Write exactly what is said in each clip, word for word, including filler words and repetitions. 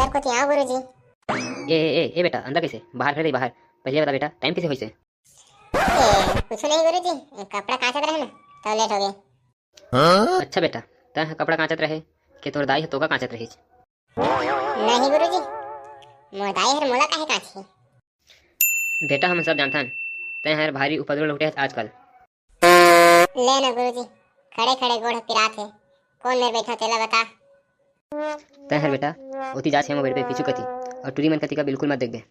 कोती आओ गुरुजी। ए ए ए, ए बेटा, अंदर कैसे? बाहर खड़े रही, बाहर। पहले बता बेटा, टाइम कैसे होइसे? ए, कुछ नहीं गुरुजी, कपड़ा कांचत रहे ना, तो लेट हो गए। हाँ? अच्छा बेटा, तैं ह कपड़ा कांचत रहे कि तोर दाई ह तोका कांचत रहिस? नहीं गुरुजी, मोर दाई हर मोला काहे कांचही? बेटा, हमन सब जानथन, तैं हर भारी उपद्रव लुटे हस आजकल। ले ना गुरुजी, खड़े खड़े गोड़ ह पिरात हे, कौन मेर बैठा तेला बता। तैं हर बेटा, ओती जा छेमा बेड़ पे पीछू कती, और टूरी मन कती का बिल्कुल मत देखबे।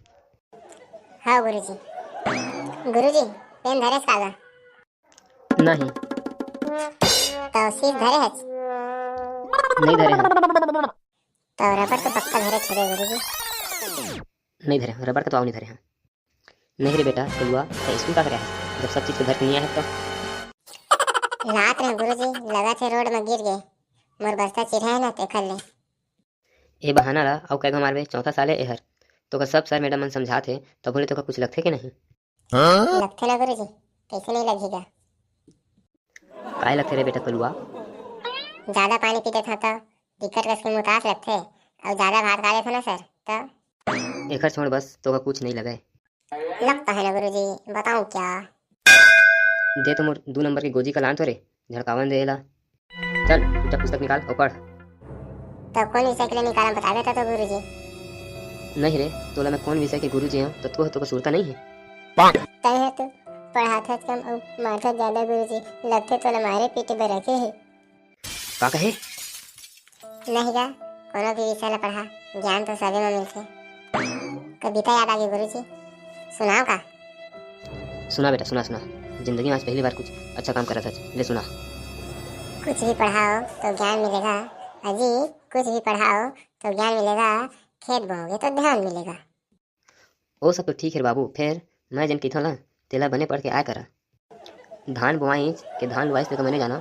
हाँ गुरुजी। गुरुजी, पेन धरेस कागा? नहीं। तो सीस धरे हच? नहीं धरे हन। तो रबर तो पक्का धरे छे गुरुजी। नहीं धरे, रबर का तो आओ नहीं धरे हैं। नहीं रे बेटा कलुआ, तो स्कूल का करे है, जब सब चीज के धर के नहीं आए तो? लात रहे गुरुजी, लगा थे रोड में गिर गए, मोर बस्ता चिरहा है ना, तेखर ले। ए बहाना ला अउ कई घो मारबे, चौथा साल ए एहर। तोका सब सर मैडम मन समझात हे, तभो ले तोका कुछ लगथे के नहीं? हाँ? लगथे ना गुरुजी, कैसे नहीं लगेगा? काय लगथे रे बेटा कलुआ? ज्यादा पानी पी देथव त दिक्कत कस के मुतास लगथे, अउ ज्यादा भात खा लेथव ना सर, त? एखर छोड़ बस, तोका कुछ नहीं लगे। लगता है ना गुरुजी, बताऊं क्या? दे तो मोर दू नंबर के गोजी का लान तो रे, झड़कावन दे एला। चल, चुपचाप पुस्तक निकाल अउ पढ़। तब कौन विषय के लिए निकाला, बताबे तो, तो गुरुजी। नहीं रे, तोला मैं कौन विषय के गुरुजी हूँ, तो तू तो सुरता नहीं है। तय है तू पढ़ाथस कम अउ मारथस ज्यादा गुरुजी, लगथे तोला मारे पीटे बर रखे है। का कहे? नहीं गा, कोनो भी विषय ला पढ़ा, ज्ञान तो सबे में मिलथे। कविता याद आ गई गुरुजी, सुनाओ का? सुना बेटा, सुना, सुना। जिंदगी में आज पहली बार कुछ अच्छा काम करा था, ले सुना। कुछ भी पढ़ाओ तो ज्ञान मिलेगा अजी, कुछ भी पढ़ाओ तो ज्ञान मिलेगा, खेत बोओगे तो ध्यान मिलेगा। ओ सब तो ठीक है बाबू, फेर मैं जेन कहिथों ला, तेला बने पढ़ के आय करा। धान बोआइच के धान लुआइच तेका मैंने जाना,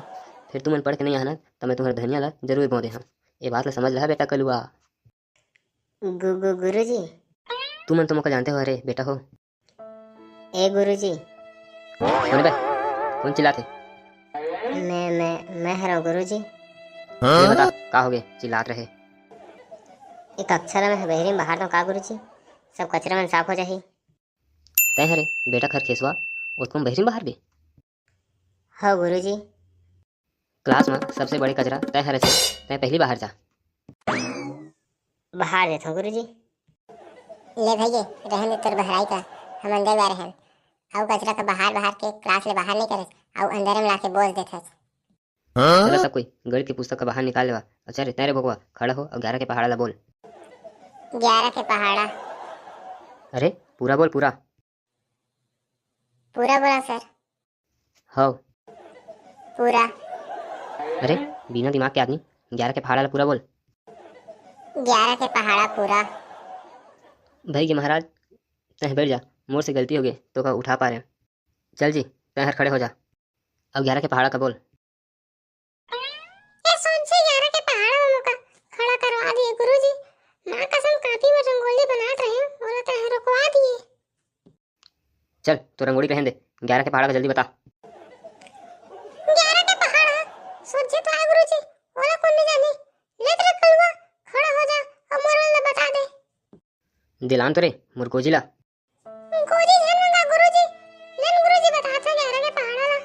फेर तुमन पढ़ के नहीं आना, त मैं तुम्हर धनिया ला जरूर बो देहा। ए बात ला समझ लहा बेटा कलुआ। गु-, गु-, गुरुजी। तुमन तो मोका जानते हो, अरे बेटा हो। ए गुरुजी। कौन बे? कौन चिल्लात हे? मैं, मैं, मैं हरव गुरुजी। ये बता, का हो गए चिल्लात रहे? एक अक्षर में बहिरी में बाहर दो का गुरुजी? सब कचरा मन साफ हो जाही। तय हरे बेटा खरखेसवा, ओतको में बहिरी में बाहर बे? हो गुरुजी। क्लास में सबसे बड़े कचरा तय हरे, तय पहली बाहर जा। बाहर देथो गुरुजी। ले भैये, रहन दे तोर बहराई का, हम अंदर बारे हन। अउ कचरा का बाहर बाहर के क्लास ले बाहर नहीं करे, अउ अंदर में लाके बोल देथस। चलो सब कोई गणित के पुस्तक का बाहर निकाल लेवा। अच्छा रे, तय रे भोगवा, खड़ा हो और ग्यारह के पहाड़ा ला बोल। ग्यारह के पहाड़ा। अरे पूरा बोल, पूरा। पूरा बोला सर। हव। पूरा। अरे बिना दिमाग के आदमी, ग्यारह के पहाड़ा ला पूरा बोल। ग्यारह के पहाड़ा पूरा। भई गे महाराज, तैं बैठ जा, मोर से गलती हो गे, तोका उठा पा रहे। चल जी, तैं हर खड़े हो जा। अब ग्यारह के पहाड़ा का बोल। ए सोनसी, ग्यारह के पहाड़ा में मोका खड़ा करवा दिए गुरुजी। माँ कसम, कापी में रंगोली बनात रहे, ओला तैं रुकवा दिए। चल, तो रंगोली रहन दे, ग्यारह के पहाड़ा का जल्दी बता। ग्यारह के पहाड़ा सोझे तो आय गुरुजी, ओला कोन नहीं जानी। ले तेरे कलुआ, खड़ा हो जा, अउ मोर वाला बता दे। दिलान तो रे, मोर गोजी ला। गोजी झन मंगा गुरुजी, लेन गुरुजी बता था ग्यारह के पहाड़ा ला।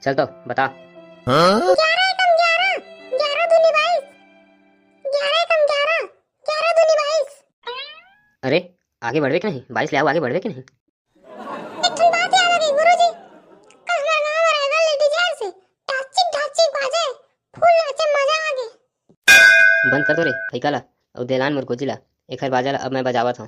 चल तो, बता। ग्यारह एकम ग्यारह, ग्यारह दूनी बाईस, ग्यारह एकम ग्यारह, ग्यारह दूनी बाईस। अरे, आगे बढ़बे के नहीं? बाईस ले आओ, आगे बढ़बे के नहीं? एक ठन बात याद आ गई गुरुजी, कल हमारे गांव में रायगढ़ ले डीजे से ढाचिक ढाचिक बाजे, फुल नाचे, मजा आ गई। बंद कर दो रे फैका ला, अउ देलान मोर गोजी ला, एखर बाजा ला अब मैं बजावत हूँ।